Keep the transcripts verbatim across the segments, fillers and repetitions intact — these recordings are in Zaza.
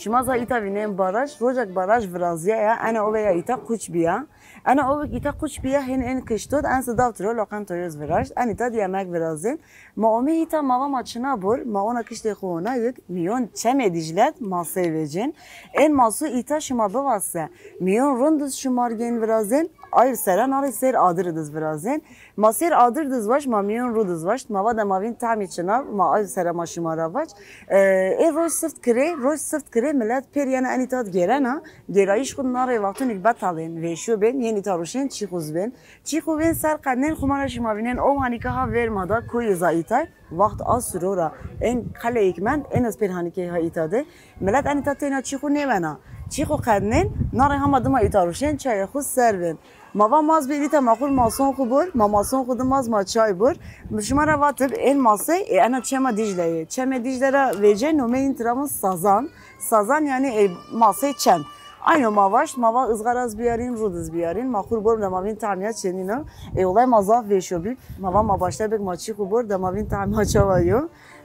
Şima za îta vînên baraj, rojek baraj virazîyaya, ena ove ya îta quç bîya. Ena ove îta quç bîya, hên ên kiştod, en si dav tiro loqentoyê iz viraşt, en îta di yemek virazên. Ma omê îta ma va ma çina bor, ma ona kiştê xo onayik, mîyon çemê Dîcle d masey vecên. Ên maso îta şima bivase, mîyon rund iz şima rê gên virazên, ay sere na rê sêr adir id iz virazên. Ma sêr adir diz waşt, ma mîyon rû diz waşt, ma va de ma vîn tamî çina, ma ay sere ma şima ra vac. E, ê roj sift kirê, roj sift kirê, milet pêr yena enî tat gêrena, gêrayîş xwu na rê wextûnîk betalên, vêşo bên, yenî ta ruşên çîxûz bên. Çîxû bên ser qednên xwu ma ra şima vînên, o hanîka ha vêr ma da, koyê za îtay, waxt a suro ra, ên qeleyîk mend, ên ez pêr hanîkey ha îta de. Milet enî ta têna çîxû nêwena. Çîxû qednên, na rê hama dima îta ruşên, çayê xwu ser bên. Ma va maz bî, dîta ma xur mason xu bur, ma mason xu di maz ma çay bur. Mi şima ra vatib, ên masey, ê ena çema Dîcle yê. Çemê Dîcle ra vêce nomeyîn tira mi Sazan. Sazan yanî ê masey çem. Ayno ma vaşt, ma va izgaraz biyarîn, rud iz biyarîn. Ma xur bor de ma vîn tamya çenîna. Ê olay ma zaf vêşo bî. Ma va ma başte bik ma çî xu bor de ma vîn tamya çawa yo.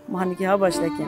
Ma hanîkî ha başleke.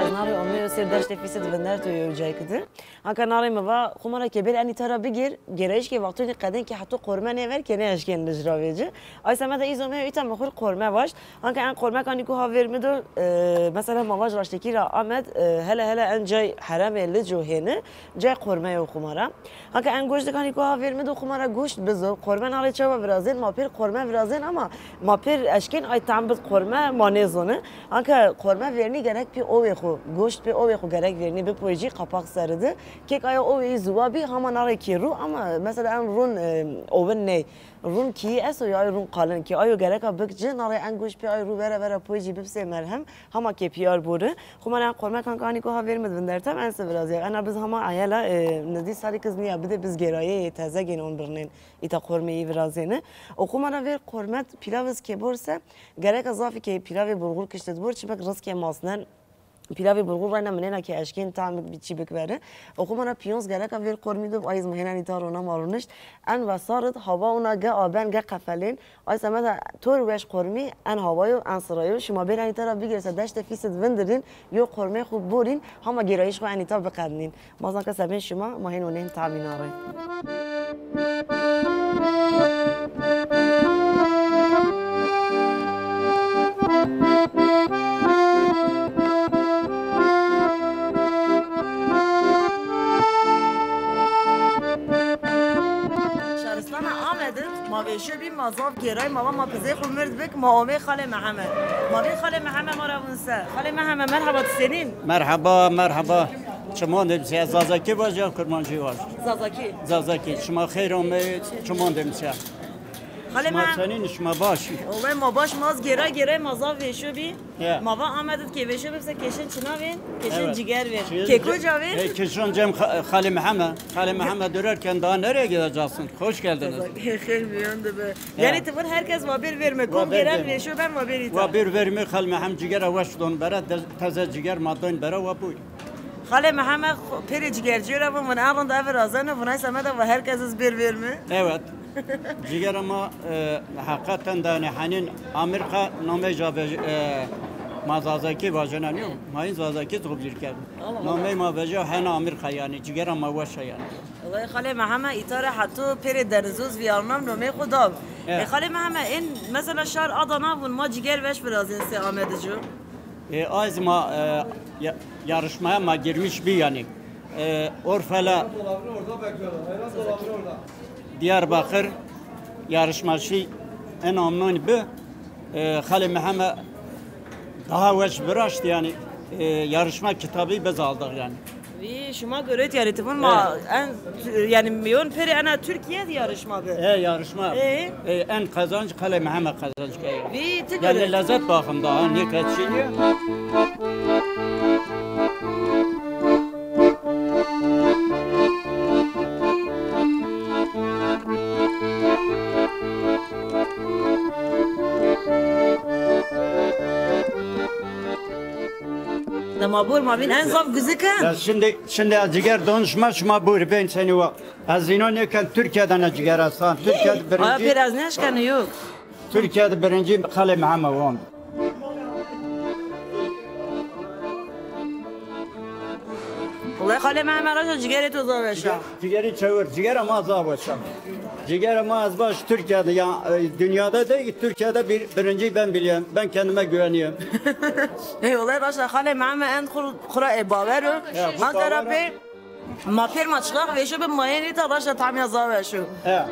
Ez na rê omeyo sêr deştê Fîsî di vinderto yew cayki di. Anka na rê mi va, xwu ma ra ke bêr enî ta ra bigêr, gêrayîş ke wextûnî qedên ke heto qorme nêver ke nêeşkên lij ra vêci. Ay semeda îz omeyo îta mi xwu rê qorme vaşt. Anka en qormekanî ku ha vêr mi do, e, mesela ma vaj raştekî ra Amed, e, hele hele en cay heremê lij o hêni, cay qorme yo xwu ma ra. Anka en goştikanî ku ha vêr mi do xwu ma ra goşt bizo, qorme na rê çawa virazên, ma pêr qorme virazên ama ma pêr eşkên ay tam bid qorme ma nêzoni. Anka qorme vêrnî gerek pê owê xwu, goşt pê owê xwu gerek vêrnî bipoycî qapak seri di. Kek aya owê î ziwa bî, hama na rê kêrû ama mesela en rûn, e, owin ney. Rûn kîyî esto ya ay rûn qalin kî ayo gereka bik ci, na rê en goşt pê ay rû vera vera poycî bibsê merhem, hama kê pîyar bori. Xwu ma rê en qormekan kanî ku ha vêr mi di vindertem en si virazîya. Ena biz hama eyela, e, nizdî salîk iz nîya bide biz gêrayeyê teze gên on birnên îta qormeyî virazêni. O xwu ma ra vêr qormet pîlav iz kê bor se, gereka zafî kê pîlavê burxur kiştid bor, çimik rizkê masnen. Pîlavê burxur rayna minêna kê eşkên tamik bî çî bik veri. O xwu ma ra pîyonz gereka vêr qormî do, ay iz ma hênenî ta rona ma ronişt. En wesar id hawa ona ge aben ge qefelên. Ay semeda tor weş qormî en hawa yo, en sira yo. Şima bêr enî ta ra bigêr se deştê Fîsî di vindirîn, yo qormê xwu borîn, hama gêrayîş xwu enî ta biqednîn. Ma zan ke sebên şima, ma hên onên tamîna rê. Şaristana Amed id ma vêşo bî, ma zaf gêray, ma va ma pizê xwu mird bik, ma omê Xalê Mehemed. Ma vîn Xalê Mehemed ma ra vûn se. Xalê Mehemed, merheba, tu senîn? Merheba, merheba. Çimandê mi se, Zazakî vaj ya Kurmancî vaj? Zazakî. Zazakî. Şima xeyr ameyî, çimandê mi se. Xalê Mehemed. Şima senîn, şima baş î? Wele ma baş, ma zî gêray gêray ma zaf vêşo bî. Ya. Ma va Amed id kê vêşo bib se kêşin çina vên, kêşin ciger vên. Evet. Kê koca vên? E, kêşon cem Xa-, Xalê Mehemed. Xalê Mehemed dönerken daha nereye gideceksin? Hoş geldiniz. Xêr mîyon de be. Ya. Yanî ti vun herkes wa bêr verme, kom gêren vêşo ben wa bêr îta. Wa bêr verme, Xalê Mehemed cigera weş don bera, de-, teze ciger ma don bera wa bûy. Xalê Mehemed xo-, pêrê cigercîyo ra vun, vun en rind eve razeno, vun ay semeda wa herkes iz bêr verme. Evet. Cigera ma, e, heqeten de, yanî, henîn Amerîka namey ca vej-, e, ma Zazakî vajena nîyo. Ma hîn Zazakî tobîr kerd. Allah Allah. Namey ma veja hena Amerîka, yanî cigera ma weş a yanî. Wellahî Xalê Mehemed îta ra heto pêrê denizoz vîyarnam nomey xwu dab. Evet. E, Xalê Mehemed, ên mesela şar Adana vun ma ciger veş virazên sê Amedî cu. E, ay zî ma, e, ya-, yarışmaya ma girmiş bî yanî. E, Orfela, Diyarbakır yarışması en amnon bi, e, Xalê Meheme daha weş viraşt yani, e, yarışma kitabı biz aldık yani. Vî, şima guret yani, ti vun ma en, yani, miyon peri ena Türkiye de yarışma bi. E, yarışma. E? E, en kazanç Xalê Meheme kazanç keye. Vî, ti guret. Yani lezzet bakımda ha, ne kaçınıyor. Dema bor ma vîn en zaf guzik e. Ya şimdi, şimdi ez ciger donuşma şuma bor ben seni va. Ez ino nêken Türkiye'de ne ciger aslan. Türkiye'de birinci. Aya pêr ez neşkene yok. Türkiye'de birinci Xalê Meheme won. Wellay Xalê Meheme raşa cigerê to zaf weş a. Cigerê çewir, cigerê ma zaf weş a. Cigerê ma ez baş Türkiye'de ya, e, dünyada değil ki Türkiye'de bir, birinci ben biliyorum. Ben kendime güveniyorum. Ey wellay raşa Xalê Meheme en xur-, xura e bawer o. Ya, bu Ankara bawer o. Pê Ma pêr ma çiqaq vêşo bi, ma yenê ta raşta tamîya zaf weş o. He.